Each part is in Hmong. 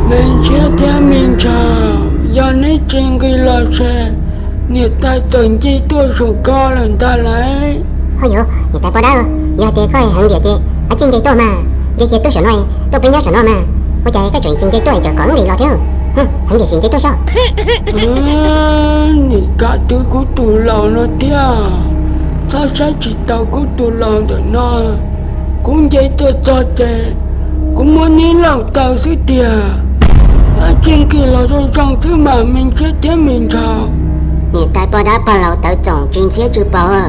Me ntxhiab thiab me ntxhais, yog neb tsis nqis los ces niam tais txawm nce tuaj saum ko lawm ntag lauj. Ho yuav niam tais poj dab, yog tias koj heev diam ces cia nce tuaj mas, nce kiag tuaj saum no, tuaj peb nyob saum no mas. Ua cas koj tseem tsis nce tuaj, tseem kom wb nqis los thiab? Heev diam sim nce tuaj soj. Niam kav twv kuv tus laus no thiab, txhob saib tsis taus kuv tus laus ntawm no. Kuv nce tuaj txog ces kuv muab neb laum taw xwb tiag. Cia nqis los zoo zoo xwb mas me ntxhiab thiab me ntxhais. Niam tais poj dab pog laus tawv txoom tsw ntxhiab tsw paus,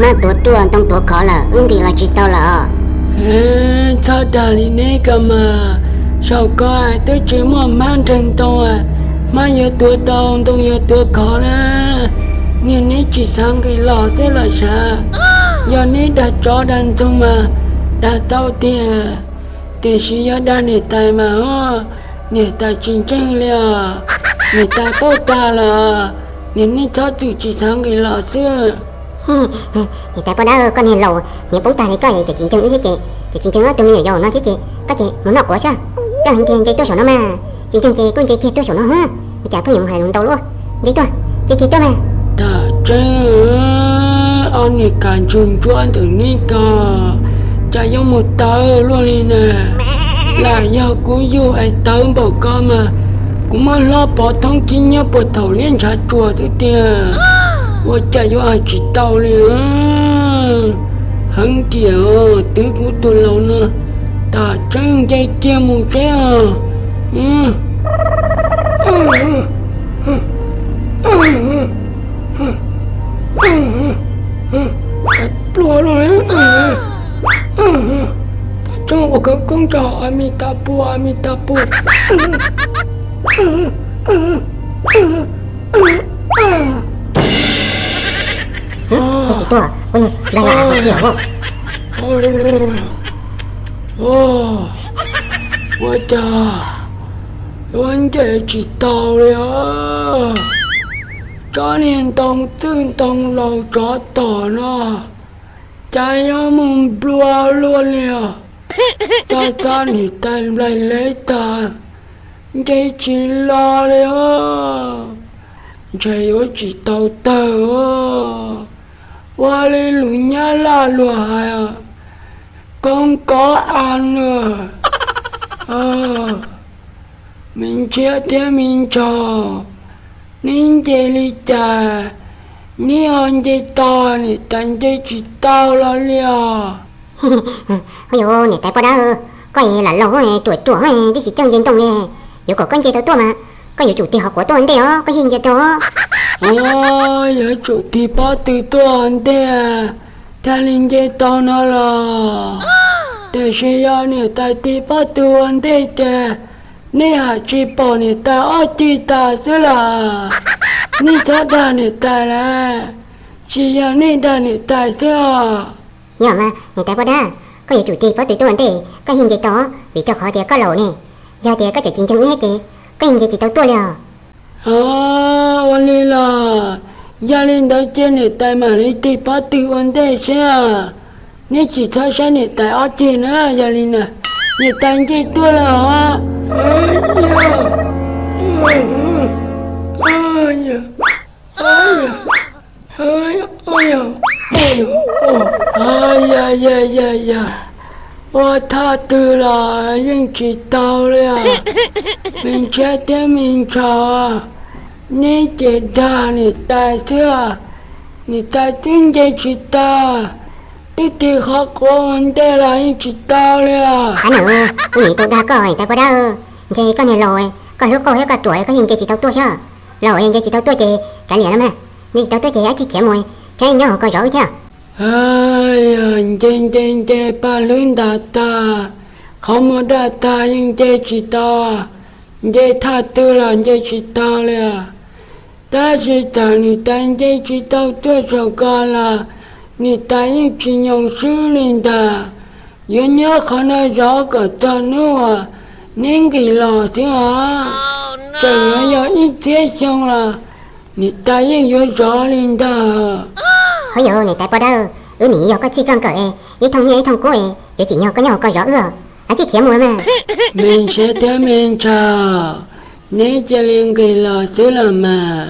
mab tuav ruaj ntoo tuav khov lawm wb nqis los tsis tau lawm. Txhob dag li neb ko mas, saum ko twb tsis muaj hmab nreeg ntoo, hmab yuav tuav tau ntoo yuav tuav khov na. Niag neb tsis xav nqis los xwb los sav. Yog neb dag tsov dag ntxoog mas dag tau tiag, tiam sis yog dag niam tais mas niam tais tsis ntseeg li os. Niam tais paub tag los niag neb txhob txwm tsis xav nqis los xwb. Niam tais poj dab, koj niag laus niag poob tag li koj ces tsis ntseeg wb thiab ces, ces tsis ntseeg ob tug me nyuam yaus no thiab ces koj ces mus noj quav sab. Koj heev tiag, nce tuaj saum no mas, tsis ntseeg ces kuj nce kiag tuaj saum no. Ua cas pheej yuav mus hais lus ntau luaj? Nce tuaj, nce kiag tuaj mas. Tam tseeb, ob niag kav ntsug ntsuab ntawm neb ko, cas yuav mus tawv luaj li na. Lam yog kuv yug es tawv npaum ko mas, kuv muab hlob pov thoob khib nyiab puag thaum liab ntshav tsuas xwb tiag. Ua cas yuav hais tsis tau li. Heev tiag, twv kuv tus laus no, tam tseeb nce kiag mus seb os. Pluag lawm. Tam tseeb ua khawv koob tso, a mi ta pua, a mi ta pua. Twb tsis tuaj, ua li npaj la kiag. Ua cas yuav nce tsis tau li os? Tsob niag ntoo txwj ntoo laus tsov tom no, cas yuav mus nplua luaj li os? Xav xav niam tais nplaig lev tag, nce tsis los li os. Ntshe yuav tsis tau tawg os. Ua li lus Nyab Laj luag hais, koob kov a na. Me ntxhiab thiab me ntxhais, neb nce li cas neb ho nce tau, niam tais nce tsis tau los li os? Ua li niam tais poj dab, koj lam laus ruam ruam twb tsis coj nce ntoo li, yuav kom koj nce tau tuaj mas koj yuav tsum tig hauv quav tuaj ua ntej os koj thiaj nce tau. Yuav tsum tig pob tw tuaj ua ntej thiaj li nce tau no los? Tiam sis yog niam tais tig pob tw ua ntej ces nej ham tsis pom niam tais ob ceg tas xwb las. Nej txhob dag niam tais las, tsis yog nej dag niam tais xwb os. Yog mas niam tais poj dab, koj yuav tsum tig pob tw tuaj ua ntej koj thiaj nce tau, vim rau qhov tias koj laus ne. Yog tias koj tseem tsis ntseeg wb thiab ces koj yeej nce tsis tau tuaj li os. Ua li los, yog li ntawd ces niam tais mam li tig pob tw ua ntej seb. Nej tsis txhob saib niam tais ob ceg na, yog li na, niam tais nce tuaj lawm os. Yog, yog, yog, ua thaj twg los yeej tsis tau li os. Me ntxhiab thiab me ntxhais, neb ces dag niam tais xwb, niam tais twb nce tsis tau, twb tig qhov quav ua ntej los yeej tsis tau li os. Ab nws, kuv nim tau dag koj niam tais poj dab, ntshe koj niag laus, koj hlub qauj thiab koj ruam koj yeej nce tsis tau tuaj xwb. Laus nce tsis tau tuaj ces kav liam no mas, nce tsis tau tuaj ces ab tsis khiav mus, thiab nyob hauv ko zov wb thiab. Nce nce nce paj hlwb ntas tag, qhov muag daj tag yeej nce tsis tau, nce thaj twg los nce tsis tau li. Tab sis txawm niam tais nce tsis tau tuaj saum ko los niam tais yeej tsis nyoo swb li ntag. Yuav nyob qhov no zov kom txog hnub uas neb nqis los xwb os. Txawm yuav yog ib txhiab xyoo los niam tais yeej yuav zov li ntag. Hov yog niam tais poj dab, wb nim yog koj txij koj nkawm es ib thooj nyiaj ib thooj kub es yuav tsim nyog koj nyob hauv ko zov wb os. Ab, tsis khiav mus los mas. Me ntxhais thiab me ntxhais, neb cia li nqis los xwb los mas.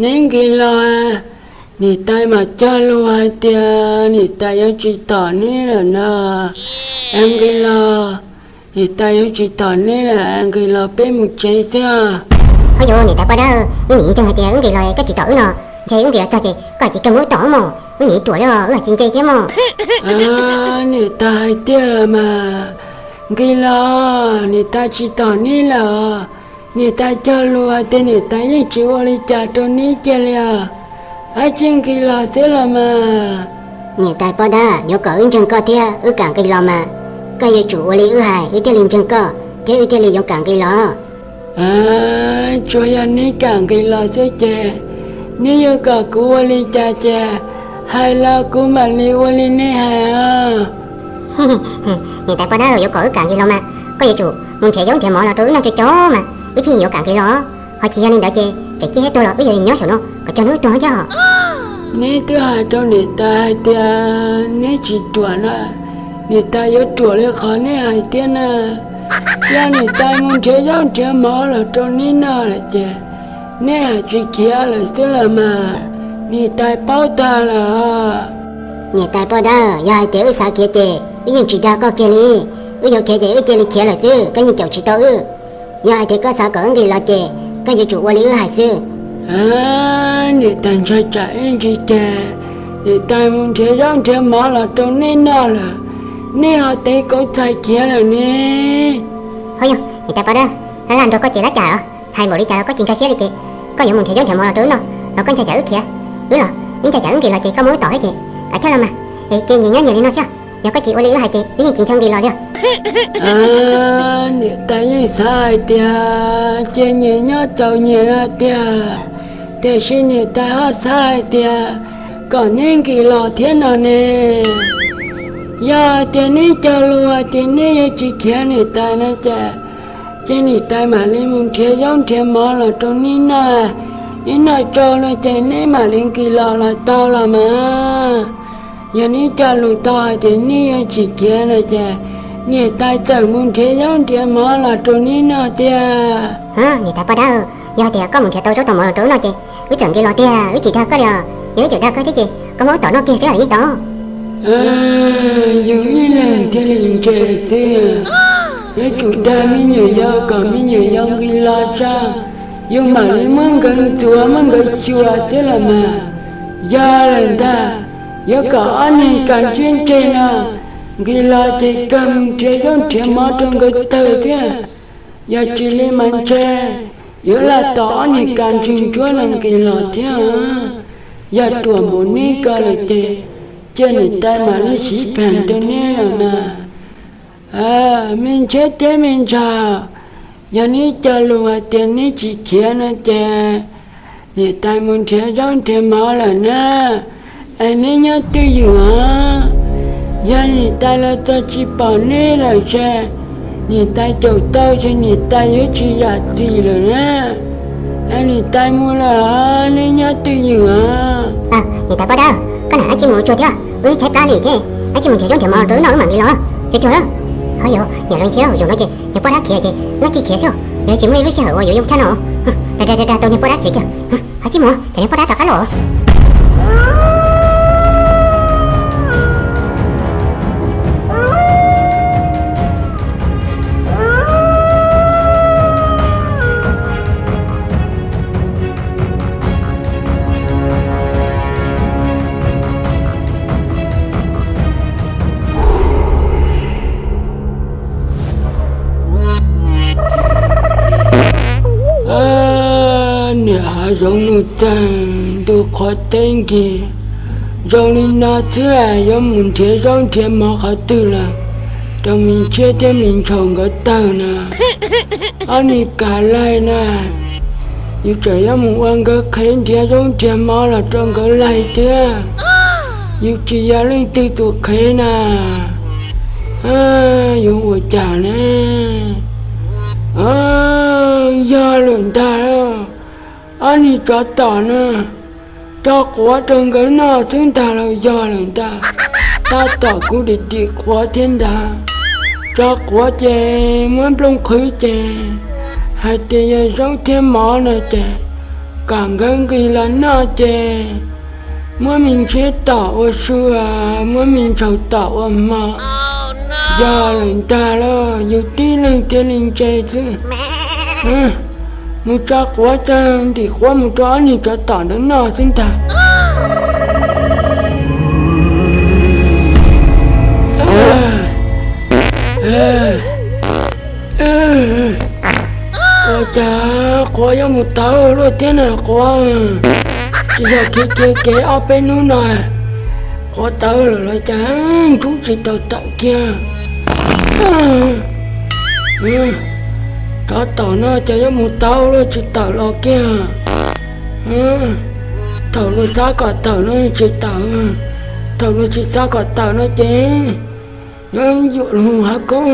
Neb nqis los, niam tais mam cog lus hais tias niam tais yuav tsis tom neb lawm no. Es nqis los, niam tais yuav tsis tom neb lawm, nqis los peb mus tsev xwb. Ho yog niam tais poj dab, wb niam ntseeg hais tias wb nqis los koj tsis tom wb no, ntshe wb nqis los txog ces koj hais tsis kawg muab wb tom mog, wb niam ruam li os, wb hais tsis ntse thiab mog. Niam tais hais tiag los mas, nqis los, niam tais tsis tom neb lawm. Niam tais cog lus hais tias niam tais yeej tsis ua li cas rau neb kiag li os. Ab, tsis nqis los xwb los mas. Niam tais poj dab, yuav kom wb ntseeg koj thiab wb kam nqis los mas. Koj yuav tsum ua li wb hais wb thiaj li ntseeg koj thiab wb thiaj li yuav kam nqis los. Tsuas yog neb kam nqis los xwb ces, neb yuav kom kuv ua li cas ces, hais los kuv mam li ua li neb hais os. Niam tais poj dab, yuav kom wb kam nqis los mas, koj yuav tsum mus nrhiav zaub nrhiav mov los rau wb noj cov cov mas, wb thiaj yuav kam nqis los. Ho tsis yog li ntawd ces, txawm ciaj thiab tuag los wb yuav nyob saum no kom cog hnub tuag thiab os. Neb twb hais rau niam tais hais tias neb tsis ruam na, niam tais yuav ruam li qhov neb hais thiab na. Yog niam tais mus nrhiav zaub nrhiav mov los rau neb noj lawm ces, neb hais tsis khiav lawm xwb los mas, niam tais paub tag lawm. Niam tais poj dab, yog hais tias wb xav khiav ces wb yeej tsis dag koj kiag li. Wb yuav khiav ces wb cia li khiav lawm xwb, koj yeej caum tsis tau wb. Yog hais tias koj xav kom wb nqis los ces koj yuav tsum ua li wb hais xwb. Niam tais ntshai tsam ib ntsis ces niam tais mus nrhiav zaub nrhiav mov los rau neb noj lawm, neb ho tev kauv txhais khiav lawm ne. Ho yog niam tais poj dab, laj laj nrog koj ces dab cas los hais npaum li cas los koj tsis nkag siab li ces, koj yuav mus nrhiav zaub nrhiav mov los rau wb noj los koj ntshai tsam wb khiav, wb los wb ntshai tsam wb nqis los ces koj muab wb tom thiab ces, kav chawj los mas, cia nyias nyob nyias li no xwb. Yog koj tsis ua li wb hais ces wb yeej tsis ntshaw nqis los li os. Niam tais yeej xav hais tias cia nyias nyob txaus nyias no tiag, tiam sis niam tais ho xav hais tias kom neb nqis los thiab no ne. Yog hais tias neb cog lus hais tias neb yuav tsis khiav niam tais no ces, ces niam tais mam li mus nrhiav zaub nrhiav mov los rau neb noj, neb noj tsau no ces neb mam li nqis los los tau los mas. Yog neb cog lus tau hais tias neb yuav tsis khiav no ces niam tais txawm mus nrhiav zaub nrhiav mov los rau neb noj tiag. Niam tais poj dab, yog hais tias koj mus nrhiav tau zaub tau mov los rau wb noj ces wb txawm nqis los tiag, wb tsis dag koj li os. Yog wb tseem dag koj thiab ces koj muab wb tom noj kiag thiab yeej tau. Yus ib leeg thiaj li ntse xwb, yuav tsum dag me nyuam yaus kom me nyuam yaus nqis los tso, yus mam li muab nkawd ntxuav muab nkawd xyuas thiab los mas. Yog lawm ntag, yuav kom ob niag kas ntsej ntseg no nqis los ces kawg mus nrhiav zaub nrhiav mov rau nkawd tawg thiab. Yog tsis li mas ntshe yuav lam tom ob niag kas ntswg ntsuab no nqis los thiab. Yog ruam npaum neb ko lawm ces cia niam tais mam li siv pheem rau neb los mas. Me ntxhais thiab me ntxhais, yog neb cog lus hais tias neb tsis khiav no ces niam tais mus nrhiav zaub nrhiav mov lawm na. Es neb nyob twj ywm os. Yog niam tais los txog tsis pom neb lawm ces niam tais caum tau ces niam tais yuav tsis zam txim lawm na. Es niam tais mus lawm os, neb nyob twj ywm os. Niam tais poj dab, koj nam ab tsi mus tsuag thiab, wb tshaib plab li thiab, ab tsi mus nrhiav zaub nrhiav mov rau wb noj wb mam li los. Tsuag tsuag lawm. Ho yog niam lawv ntxhiab zaum no ces niag poj dab khiav ces wb tsis khiav xwb, yog tsis muaj ib lub sij hawm uas yuav zoo tshaj no. Dag dag dag tau niag poj dab khiav kiag. Ho tsis mus, ces niag poj dab rov qab los. Niam hav zoov nug txaeg ntuj qhuav teb nkig, zoo li no xwb yuav mus nrhiav zaub nrhiav mov qhov twg lawm, rau me ntxhiab thiab me ntxhais nkawd tawg na. Ob niag kas laig na, yus tseem yuav mus ua nkawd qhev nrhiav zaub nrhiav mov los rau nkawd laig thiab. Yus tsis yog leej twg tus qhev na, yuav ua cas ne? Yog lawm ntag, ob niag tsov tom na, tso quav rau nkawd noj xwb ntag los yog lawm ntag. Tab tom kuv dim dim quav thiab ntag. Tso quav ces muab nplooj qhwv ces hais tias yog zaub thiab mov no ces kom nkawd nqis los noj ces muab me ntshiab tom ua su, muab me ntsaug tom ua hmo. Yog lawm ntag lauj, yus tib leeg thiaj li ntse xwb. Mus tso quav, ntim quav mus rau ob niag tsov tom ntawd noj xwb ntag. Ua cas quav yuav mus tawv luaj thiab na quav? Tsis yog khiav khiav kev ob peb hnub no quav tawv lawm los cas ntsub tsis tau tawm kiag. Tsov tom no cas yuav mus tawv luaj tsis tawm los kiag. Thaum luag xav kom tawm no tsis tawm, thaum luag tsis xav kom tawm no ces yuav yuam lug hav koob.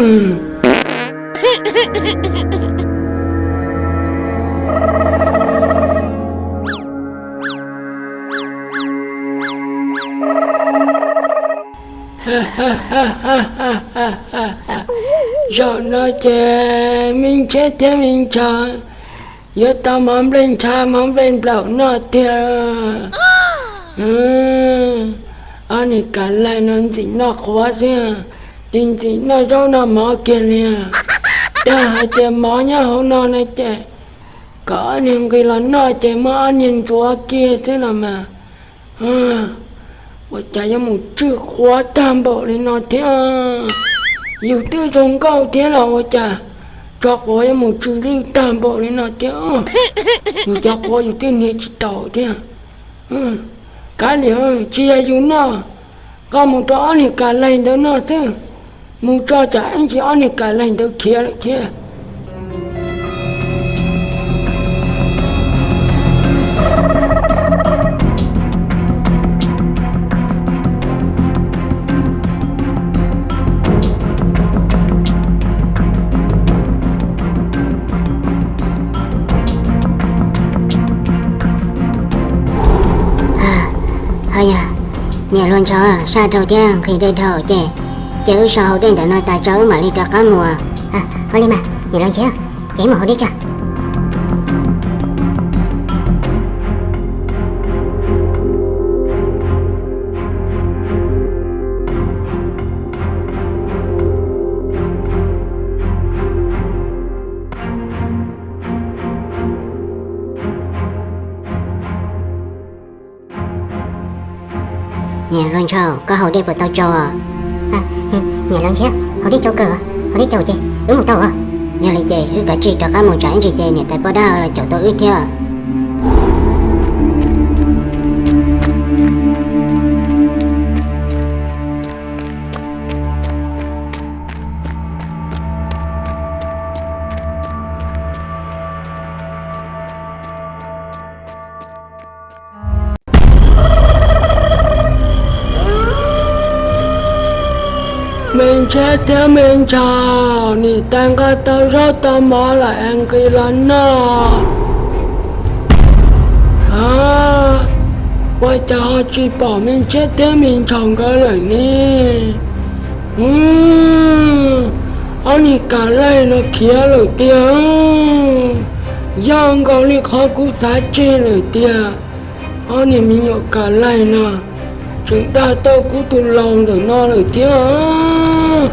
Zaum no ces me ntsheb thiab me ntshav yuav tau mov nplej ntshav mov nplej nplaum noj tiag. Ob niag kav laig no ntxim noj qhuav xwb, tsis ntxim noj zaub noj mov kiag li. Yog hais tias mov nyob hauv no na ces kom ob niag nqis los noj ces muab ob niag ntxuav kiag xwb los mas. Ua cas yuav mus tsw qhuav tag npaum li no thiab? Yus twb zoo nkauj thiab los ua cas tso quav yuav mus tsw lwj tag npaum li no thiab? Yus cov quav yus twb hnia tsis taus thiab. Kav liam, tsis yog yus noj, nqa mus rau ob niag kav laig ntawd noj xwb. Mus tso tsam ib ntsis ob niag kav laig ntawd khiav lawm thiab. Ho yog niam hluas ntshav saj dhau thiab nqhis dej dhau ces, ces wb so hauv dej ntawm no tas tso wb mam li rov qab mus. Ua li mas niam hluas ntshav, ces mus hauv dej tso. Niam hluas ntshav, koj haus dej puas tau tsau? Niam hluas ntshav, haus dej tsau kawg, haus dej tsau ces wb mus tau os. Yog li ces wb kav tsij rov qab mus tsam ib ntsis ces niam tais poj dab los caum tau wb thiab. Me ntshab thiab me ntshau, niam tais nqa tau zaub tau mov lawm es nqis los noj. Ua cas ho tsis pom me ntshab thiab me ntshau nkawd lawm ne? Ob niag kav laig no khiav lawm tiag. Yog nkaus li qhov kuv xav tseg lawm tiag. Ob niag me nyuam kav laig no tseem dag tau kuv tus laus ntawm no lawm thiab.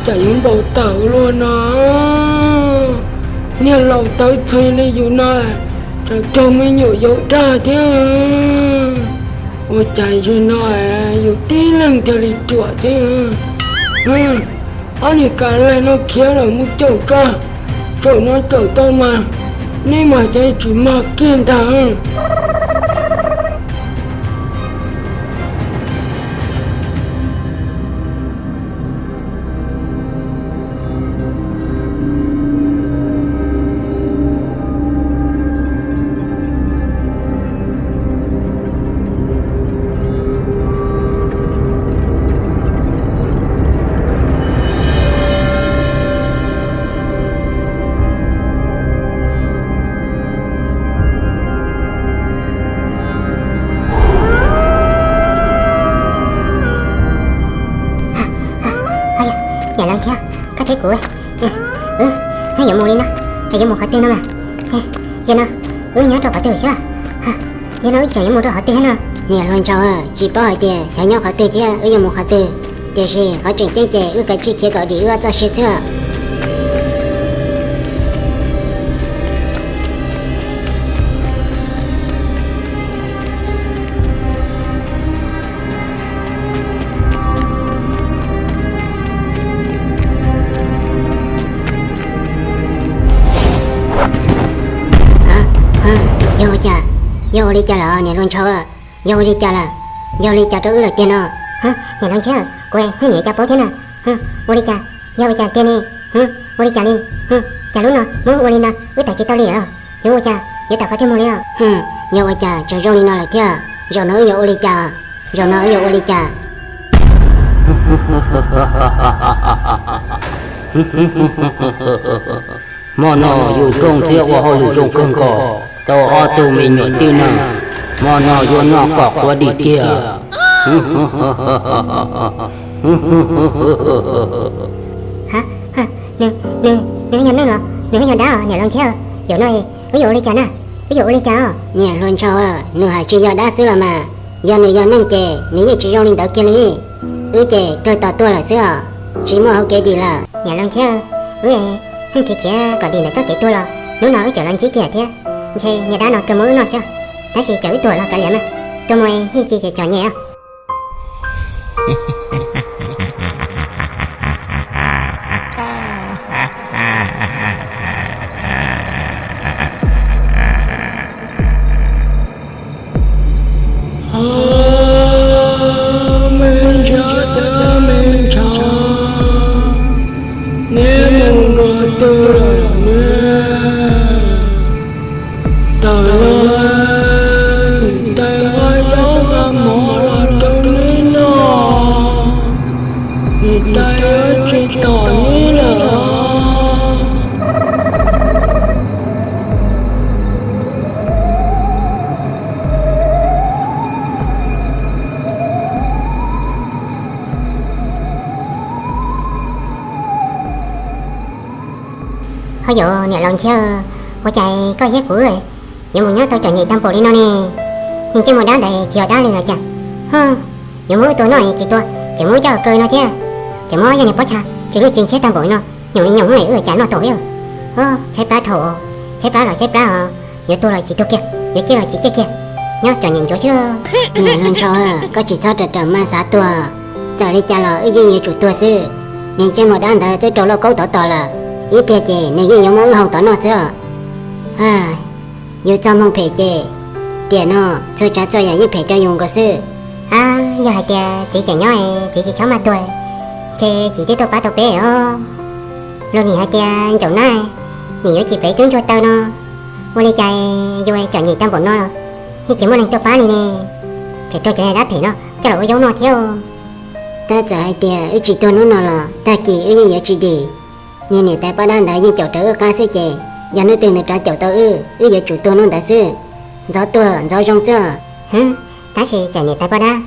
Cas yuav npau taws luaj no? Niag laus tawv txhais li yus no tseem raug me nyuam yaus dag thiab. Ua cas zaum no yus tib leeg thiaj li ruam thiab? Ob niag kav laig no khiav lawm mus caum tso, zaum no caum tau mas neb mas cas tsis mag kiag ntag. Thiab kuv, wb yuav mus li no, es yuav mus qhov twg no mas? Yog no, wb nyob rau qhov twg xwb? Yog no wb tseem yuav mus rau qhov twg thiab no? Niam hluas nraug, tsis paub hais tias xyov nyob qhov twg thiab wb yuav mus qhov twg, tiam sis qhov tseem ceeb ces wb kav tsij khiav kom dim wb ob txoj sia xwb. Yog ua cas, yog ua li cas lawm niam hluas nraug? Yog ua li cas lawm? Yog ua li cas rau wb lawm tiag no? Niam hluas nraug, kuv hwj niam cas paub thiab na. Ua li cas? Yog ua cas tiag ne? Ua li cas li? Cas lub no muab ua li no wb tawm tsis tau li os. Yuav ua cas, yuav tawm qhov twg mus li os? Yog ua cas tseem zoo li no lawm thiab? Zaum no wb yuav ua li cas? Zaum no wb yuav ua li cas? Hmo no yus rooj ntxiab ua hauj lwm zoo kawg nkaus, tau ob tug me nyuam tib neeg, hmo no yuav noj kom quav dim kiag. Nws, nws yog neeg los nws yog dab os niam laus ntshiab? Zaum no wb yuav ua li cas na? Wb yuav ua li cas os? Niam hluas nraug, nws hais tsis yog dab xwb los mas, yog nws yog neeg ces nws yeej tsis zoo li ntawd kiag li. Wb ces kawg tos tuag lawm xwb os, tsis muaj hauv kev dim lawm. Niam laus ntshiab, wb yeej khiav khiav kom dim ntawm txoj kev tuag los hnub no wb tseem los ntsib kiag thiab. Ntshe niag dab no kawg muab wb noj xwb, tab sis cov wb tuag los kav liam mas, tuag mus hij ci ces txom nyem os. Me ntshai, me ntshai, neb mus dua twg lawm ne? Tawm los, niam tais nqa zaub nqa mov los rau neb noj, niam tais yuav tsis tom neb lawm. Ho yog niam laus ntshiab, ua cas koj thiab kuv yuav mus nyob tau txom nyem tag npaum li no ne? Niag ntsej muag dab ntawd tsis yog dab li los cas? Yuav muab wb tua noj tsis tua, tseem muab wb coj kaw no thiab, tseem muab yog niag pob txha tsw lwj tsw ntshiab tag npaum no, nyoos li nyoos wb cas noj tau thiab. Tshaib plab dhau, tshaib plab los tshaib plab os, yuav tuag los tsis tuag kiag, yuav ciaj los tsis ciaj kiag, nyob txom nyem ncuav xwb. Niam hluas nraug, koj tsis txhob rawm rawm maj xav tuag, txawm li cas los wb yeej yuav tsum tuag xwb. Niag ntsej muag dab ntawd twb rau lauj kaub tod tos lawm, ib pliag ces nws yeej yuav muab wb hau tod noj xwb. Yus txoj hmoo phem ces tiam no txhua tsav txhua yam yeej phem rau yus nkaus xwb. Ab, yog hais tias txiv tseem nyob, txiv tsis txhob maj tuag, ntshe txiv twb tuaj pab tau peb os. Luag nim hais tias ncaum nab, nim yuav tsis plev tub ntsuag taw no, ua li cas yus txom nyem tag npaum no los yeej tsis muaj neeg tuaj pab li ne? Tseem raug cov niag dab phem no coj los ua zaub noj thiab. Tab txawm hais tias wb tsis tuag hnub no los tag kis wb yeej yuav tsis dim. Niag niam tais poj dab ntawd yeej caum rawv wb qab xwb ces yog hnub twg nws rov caum tau wb, wb yuav tsum tuag hnub ntawd xwb. Ntxov tuag ntxov zoo xwb. Tab sis cov niam tais poj dab,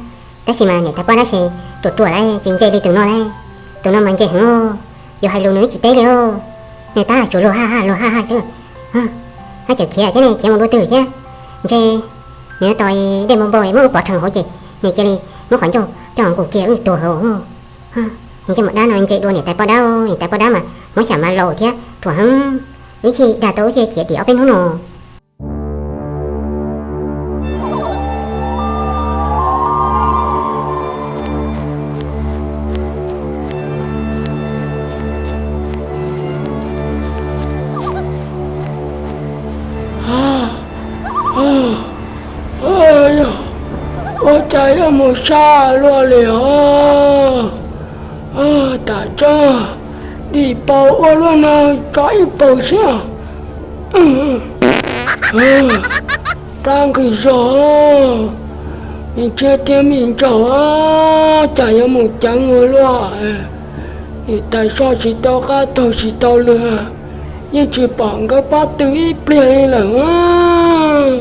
tab sis mas niam tais poj dab ces ruam ruam lawm tsis ntse li tus no lawm. Tus no mas ntse heev, yus hais lus nws tsis teb li os. Nws tab tsuas luag ha ha luag ha ha xwb. Nws tseem khiav thiab ne, khiav mus dua twg thiab? Ntshe nws tos dej npau npau muab wb pov rhees hauv ces nws cia li muab qhov ncauj coj nqus kiag wb tuag hauv. Nws coj mus dab no ntse dua niam tais poj dab, niam tais poj dab mas muab xyam mas laus thiab ruam heev. Wb chij dag tau wb thiaj khiav dim ob peb hnub no. Ua cas yuav mus sab luaj li os? Tam tseeb dim paus ua luaj no tso ib paus xwb. Plab nqis zog, me ntsis thiab me ntsaum, cas yuav mus ceev ua luaj. Niam tais soj tsis tau qab taug tsis tau lw, yeej tsis pom nkawd pob tw ib pliag li lawm.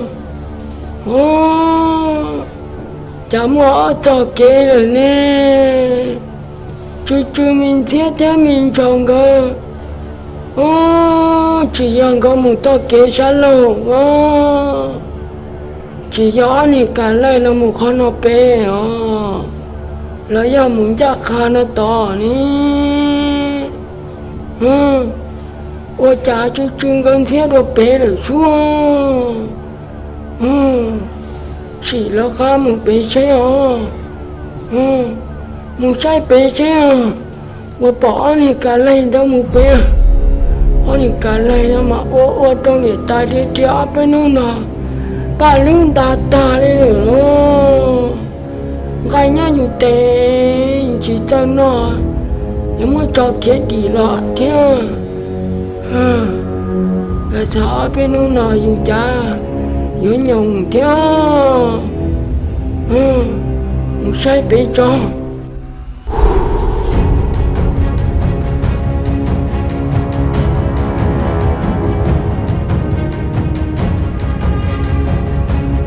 Cas muaj ob txoj kev lawm ne? Tsw tsw, me ntxhiab thiab me ntsaum nkawd, tsis yog nkawd mus txoj kev sab laug, tsis yog ob niag kav laig no mus qhov no pem os, lawv yog mus ncaj qha no tod ne. Ua cas tsw tsw nkawd ntxhiab dua pem lawm sub. Sim lawv qab mus pem seb os. Mus saib pem seb os, ua pom ob niag kav laig ntawd mus pem. Ob niag kav laig no mas ua ua rau niam tais ri ria ob peb hnub no paj lwb nta tag li lawm los. Nqaij nyob yus tes yus tsis txawj noj, yuav muab tso khiav dim los thiab. Txog ob peb hnub no yus cas yuav nyoos thiab. Mus saib pem tso.